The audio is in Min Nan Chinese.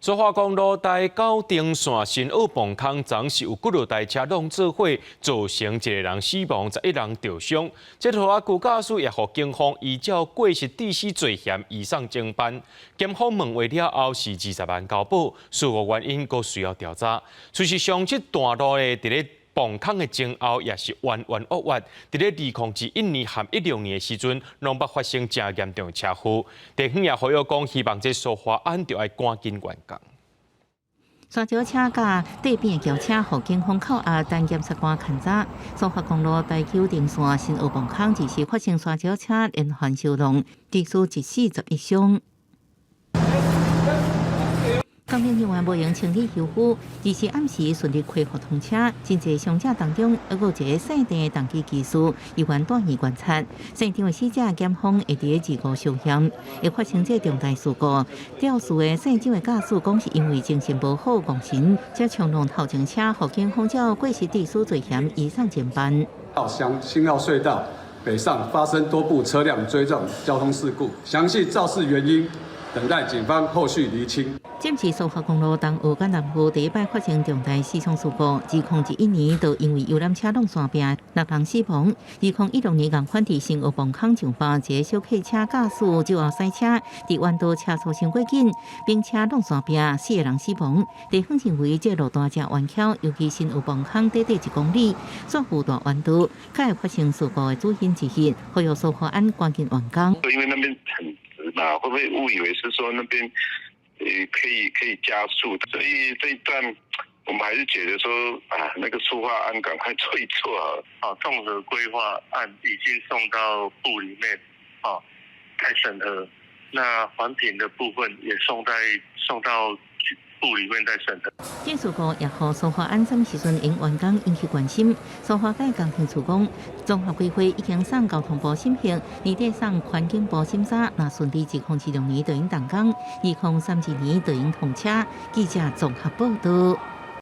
蘇花公路台九丁線新澳磅空，昨是有幾落台車挵做伙，造成一個人死亡，11人著傷。這拖拉機駕駛也予警方依照過失致死罪嫌移送偵辦。檢方問話了後是20萬交保，事故原因閣需要調查。事實上，這段路的佇咧磅空的前後也是彎彎彎彎，佇咧2021年和16年的時陣，攏捌發生誠嚴重的車禍。地方也呼籲講，希望這蘇花案著愛趕緊完工。沙石車佮對面轎車予警方扣押，等檢察官勘查。蘇花公路台九丁線新澳磅空，二時發生沙石車連環相撞，致使一死十一傷。工程人員無閒清理修復，二時暗時順利恢復通車。真濟傷者當中，猶閣有一個姓鄭的重機技師，醫院住院觀察。現場的死者檢方會佇咧25相驗，會發生這重大事故。肇事的姓蔣的駕駛講是因為精神無好戇神，才衝撞頭前車，予警方照過失致死罪嫌移送偵辦。向新澳隧道北上發生多部車輛追撞交通事故，詳細肇事原因等待警方後續釐清。這是蘇花公路東澳佮南澳第一擺發生重大死傷事故。2011年就因為遊覽車挵山壁，六人死亡。2016年仝款佇新澳磅空上班，一個小客車駕駛酒後駛車，佇彎道車速傷過緊，並車挵山壁，四個人死亡。地方認為這路段誠彎曲，尤其新澳磅空短短1公里，煞有大彎道，較會發生事故的主因之一，呼籲蘇花案趕緊完工。因為那邊很直嘛，會不會誤以為是說那邊？可以加速，所以這一段我們還是覺得說啊，那個蘇花案趕快做一做啊。綜合規劃案已經送到部裡面啊，在審核。那環評的部分也送到部裡面在審核。這事故也予蘇花案啥物時陣會完工引起關心。蘇花改工程處講，綜合規劃已經送交通部審核，年底送環境部審查，若順利，2026年就會動工，2032年就會通車。記者綜合報道。